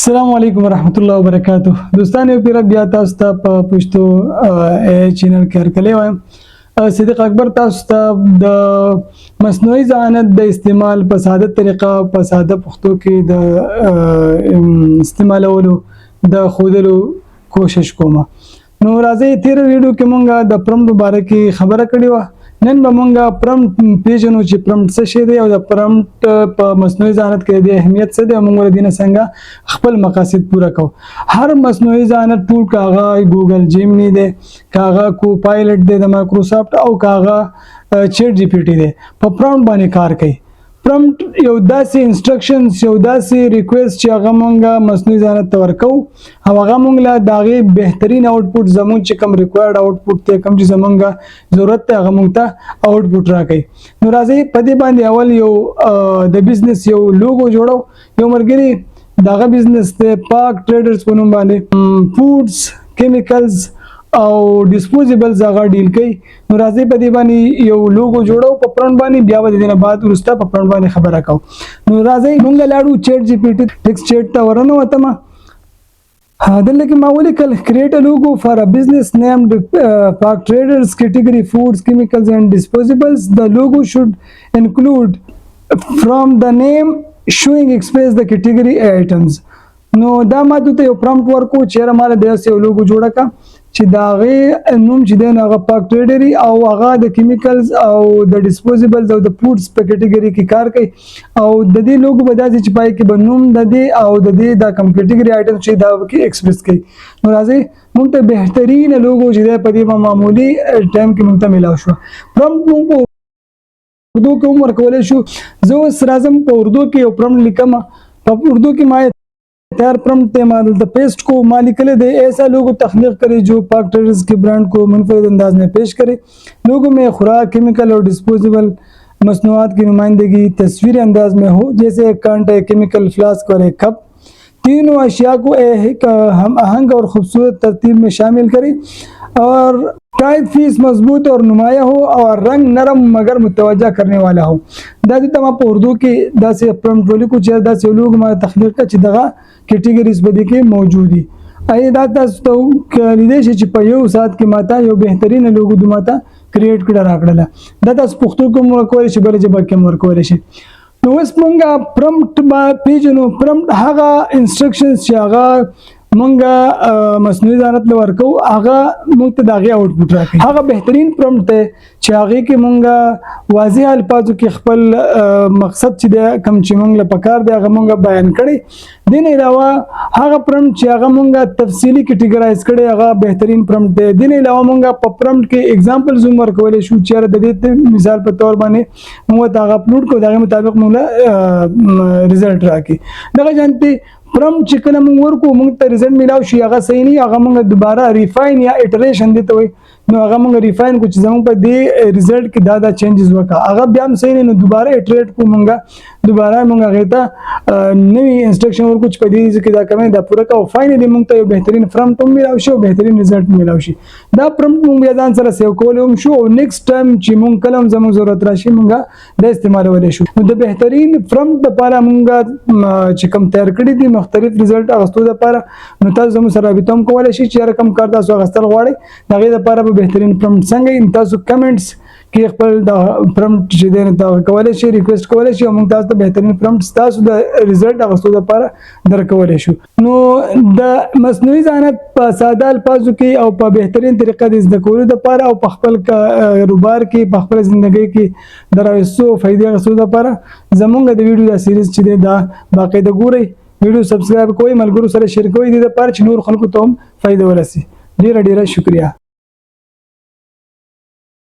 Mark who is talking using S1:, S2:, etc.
S1: السلام علیکم ورحمت الله وبرکاته دوستان، یو پیر بیا تاسو ته په پښتو چینل کې هرکلی وایم. صدیق اکبر تاسو ته د مصنوعي ذهانت د استعمال په ساده طریقه، په ساده پښتو کې د استعمالولو د ښودلو کوشش کوم. نو راځئ، تیر ویډیو کې مونږه د پرمټ مبارک کې خبره کړې وه. نن به مونږه پرمټ پیژنو چې پرمټ څه شی دی او د پرمټ په مصنوعي ذهانت کې د اهمیت څه دی او مونږ له دې نه څنګه خپل مقاصد پوره کوو. هر مصنوعي ذهانت ټول، که هغه ګوګل جیمنی دی، که هغه کو پایلټ دی د مایکروسافټ او که هغه چیټ جی پی ټي دی، په پرمټ باندې کار کوي. پرمټ یو داسې انسټرکشنز، یو داسې ریکوست چې هغه مونږه مصنوعي ذهانت ته ورکو او هغه مونږ له د هغې بهترین آوټپوټ، زمونږ چې کوم ریکوایرډ آوټپوټ دی، کوم چې زمونږ ضرورت دی، هغه مونږ ته آوټپوټ راکوي. نو راځئ، په دې باندې اول یو د بزنس یو لوګو جوړو. یو ملګري دغه بزنس دی، پاک ټریډرز په نوم باندې، فوډز، کیمیکلز او ډیسپوزیبلز هغه ډیل کوي. نو راځئ، په دې باندې یو لوګو جوړو په پرنټ باندې، بیا به د دې نه بعد وروسته په پرنټ باندې خبره کوو. نو راځئ، مونږ لاړو چیټ جی پی ټي ټیکسټ چیټ ته ورنوتم. دلته کې ما ولیکل، "Create a logo for a business named Pak Traders, category foods, chemicals and disposables. The logo should include from the name showing express the category items." نو دا ما ته یو پرمپټ ورکو چې یاره مال داسې یو لوګو جوړه کا چې د هغې نوم چې دی نو هغه پاک ټریډري او هغه د کیمیکلز او د ډیسپوزیبلز او د فوډز په کټګوري کې کار کوي او د دې لوګو به داسې چې پای کې به نوم د دې او د دې د کم کټګوري آیټم چې دا کې ایکسپریس کوي. نو راځئ، مونږ ته بهترین لوګو چې دی په دې معمولی ټایم کې مونږ ته ملاو شو. پرمپټ مونږ په اردو کې هم ورکولی شو. زه اوس راځم، په اردو کې یو پرمپټ لیکم. په اردو کې ما تیار پرمپٹ ته ما دلته پیسټ کو. ما لیکلی دی، "ایسا لوگو تخلیق کرے جو پاک ٹریڈرز کے برانڈ کو منفرد انداز میں پیش کرے۔ لوگو میں خوراک، کیمیکل اور ڈسپوزیبل مصنوعات کی نمائندگی تصویری انداز میں ہو، جیسے ایک کانٹا، ایک کیمیکل فلاسک اور ایک کپ۔ تینوں اشیاء کو ایک ہم آہنگ اور خوبصورت ترتیب میں شامل کریں، اور ٹائپ فیس مضبوط اور نمایاں ہو، اور رنگ نرم مگر متوجہ کرنے والا ہو۔" دا دې ته ما په اردو کې داسې پرمپټ ولیکو چې داسې لوګو ما تخلیق کړه چې دغه کیټیګریز په دې کې موجود دي. ای دا تاسو ته لیدای شئ چې په یو ساعت کې ماته یو بهترین لوګو د ماته کریټ کړه راکړله. دا تاسو پښتو کې هم ورکولی شئ، بله ژبه کې هم ورکولی شئ. نو اوس مونږه پرمپټ به پیژنو. پرمپټ هغه انسټرکشنز چې هغه مونږه مصنوعي ذهانت له ورکو، هغه مونږ ته د هغې آوټپوټ راکوي. هغه بهترین پرمپټ دی چې هغې کې مونږه واضح الفاظو کې خپل مقصد چې دی، کوم چې مونږ له پکار دی، هغه مونږه بیان کړي. دین علاوه هغه پرمپټ چې هغه مونږه تفصیلی کیټیګرایز کړي، هغه بهترین پرمپټ دی. دین علاوه مونږه په پرمپټ کې اگزامپلز هم ورکولی شو چې یاره د دې مثال په تور باندې مونږ ته هغه اپلوډ کړو، د هغې مطابق مونږ له رزلټ راکړي. دغه شانتې پرمپټ چې کله مونږ ورکو، مونږ ته رزلټ میلاو شي، هغه صحیح نه، هغه مونږ دوباره ریفاین یا ایټریشن دی ته وایي. نو هغه مونږ ریفاین کو چې زمونږ په دې رزلټ کې دا دا چینجز وکړه. هغه بیا هم صحیح نه، نو دوباره ایټریټ کو، مونږه دوباره مونږ هغې ته نوی انسټرکشن ورکو چې په دې کې دا کمی دا پوره کا او فاینلی مونږ ته یو بهترین پرمپټ هم میلاو شي او بهترین رزلټ میلاو شي. دا پرمپټ مونږ بیا ځان سره سیو کولی هم شو او نیکسټ ټایم چې مونږ کله هم زمونږ ضرورت راشي، مونږه دا استعمالولی شو. نو د بهترین پرمپټ لپاره مونږ چې کوم تیار کړي دي مختلف رزلټ اخیستو لپاره، نو تاسو زموږ سره رابطه هم کولی شئ چې یاره کوم کار تاسو اخیستل غواړئ، د هغې لپاره به بهترین پرمپټ څنګه وي. تاسو کمنټس کې خپل د پرمپټ چې دی نو تاسو کولی شئ، ریکوست کولی شئ او موږ تاسو ته بهترین پرمپټ ستاسو د رزلټ اخیستو لپاره درکولی شو. نو د مصنوعي ذهانت په ساده الفاظو کې او په بهترین طریقه د زده کولو لپاره او په خپل کاروبار کې، په خپل ژوندۍ کې د راوستو فایدې اخیستو لپاره زمونږ د ویډیو دا سیریز چې دی، دا باقاعده ګورئ، ویډیو سبسکرایب کوئ، ملګرو سره شیر کوئ، د دې لپاره چې نور خلکو ته هم فایده ورسي. ډیره ډیره شکریه.